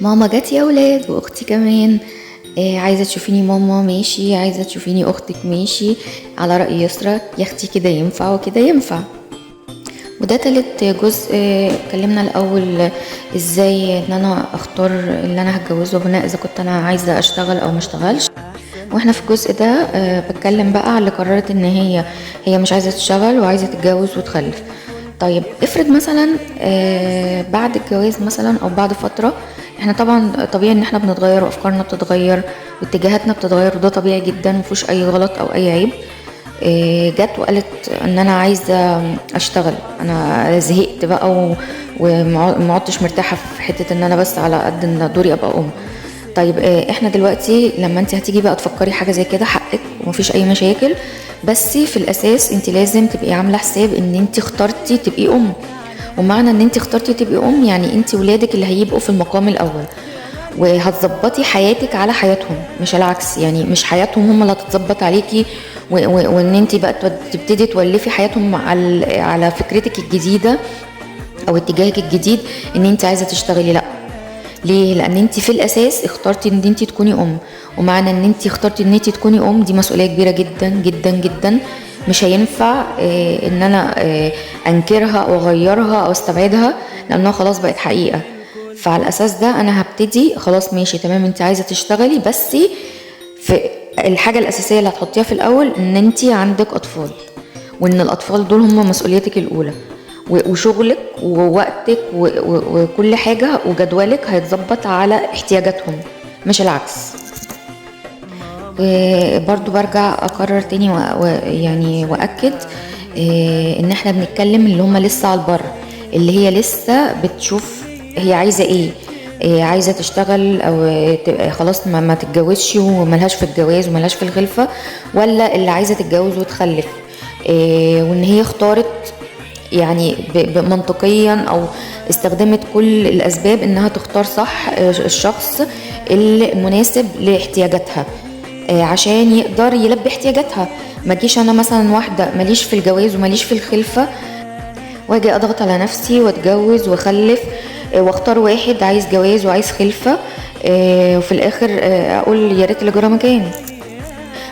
ماما جت يا ولاد واختي كمان، عايزه تشوفيني ماما ماشي، عايزه تشوفيني اختك ماشي، على راي يسرا يا اختي كده ينفع وكده ينفع. وده تالت جزء. اتكلمنا الاول ازاي ان انا اختار اللي انا هتجوزه بناء اذا كنت انا عايزه اشتغل او ما اشتغلش. واحنا في الجزء ده بتكلم بقى على اللي قررت ان هي مش عايزه تشتغل وعايزه تتجوز وتخلف. طيب افرض مثلا بعد الجواز مثلا او بعد فترة، احنا طبعا طبيعي ان احنا بنتغير وافكارنا بتتغير واتجاهاتنا بتتغير، وده طبيعي جدا مفيهوش اي غلط او اي عيب. جت وقالت ان انا عايزه اشتغل، انا زهقت بقى وما عدتش مرتاحة في حتة ان انا بس على قد ان دوري ابقى ام. طيب احنا دلوقتي لما انت هتيجي بقى تفكري حاجة زي كده حقك ومفيش اي مشاكل، بس في الاساس انت لازم تبقي عامله حساب ان انت اخترتي تبقي ام، ومعنى ان انت اخترتي تبقي ام يعني انت ولادك اللي هيبقوا في المقام الاول، وهتظبطي حياتك على حياتهم مش العكس. يعني مش حياتهم هم اللي هتتظبط عليكي وان انت بقى تبتدي تولفي حياتهم على فكرتك الجديدة او اتجاهك الجديد ان انت عايزه تشتغلي. لا، ليه؟ لان انت في الاساس اخترتي ان انت تكوني ام، ومعنى ان انت اخترتي ان انت تكوني ام دي مسؤولية كبيرة جدا جدا جدا، مش هينفع ان انا انكرها او اغيرها او استبعدها لانها خلاص بقت حقيقة. فعلى الاساس ده انا هبتدي خلاص ماشي تمام انت عايزه تشتغلي، بس في الحاجة الاساسية اللي هتحطيها في الاول ان انت عندك اطفال، وان الاطفال دول هم مسؤوليتك الاولى، وشغلك ووقتك وكل حاجة وجدولك هيتظبط على احتياجاتهم مش العكس. برضو برجع اكرر تاني واكد ان احنا بنتكلم اللي هم لسه على البر، اللي هي لسه بتشوف هي عايزه ايه، عايزه تشتغل او تبقى خلاص ما تتجوزش وملهاش في الجواز وملهاش في الخلفة، ولا اللي عايزه تتجوز وتخلف، وان هي اختارت يعني منطقيا او استخدمت كل الاسباب انها تختار صح الشخص المناسب لاحتياجاتها، عشان يقدر يلبي احتياجاتها. ما جيش انا مثلا واحدة ماليش في الجواز وماليش في الخلفة واجي اضغط على نفسي واتجوز واخلف، واختار واحد عايز جواز وعايز خلفه، وفي الاخر اقول يا ريت اللي جرى مكان.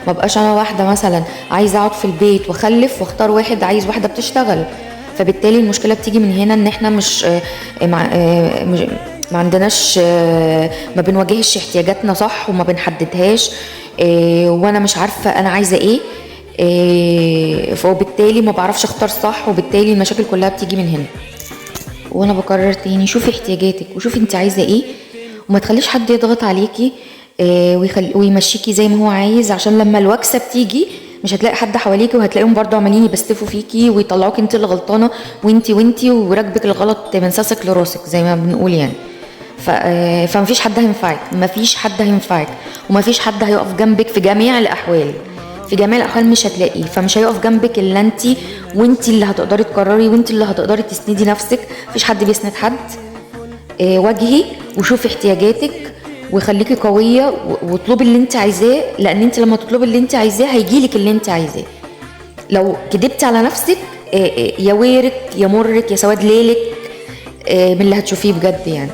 ما بقاش انا واحدة مثلا عايزه اقعد في البيت واخلف واختار واحد عايز واحدة بتشتغل. فبالتالي المشكلة بتيجي من هنا، ان احنا مش ما عندناش، ما بنواجهش احتياجاتنا صح وما بنحددهاش، وانا مش عارفه انا عايزه ايه، وبالتالي ما بعرفش اختار صح، وبالتالي المشاكل كلها بتيجي من هنا. وانا بكرر تاني، شوفي احتياجاتك وشوفي انت عايزه ايه، وما تخليش حد يضغط عليكي ويمشيكي زي ما هو عايز، عشان لما الوكسه بتيجي مش هتلاقي حد حواليكي، وهتلاقيهم برضو عمالين يبستفوا فيكي ويطلعوكي انت اللي غلطانة وانتي وراكبك الغلط من ساسك لراسك زي ما بنقول يعني. فمفيش حد هينفعك، مفيش حد هينفعك، ومفيش حد هيقف جنبك في جميع الاحوال. في جميع الاحوال مش هتلاقيه، فمش هيقف جنبك الا انتي، وانتي اللي هتقدري تقرري، وانتي اللي هتقدري تسندي نفسك. مفيش حد بيسند حد. واجهي وشوفي احتياجاتك وخليكي قوية واطلبي اللي انت عايزاه، لان انت لما تطلبي اللي انت عايزاه هيجيلك اللي انت عايزاه. لو كدبتي على نفسك يا ويرك يا مرك يا سواد ليلك، من اللي هتشوفيه بجد يعني.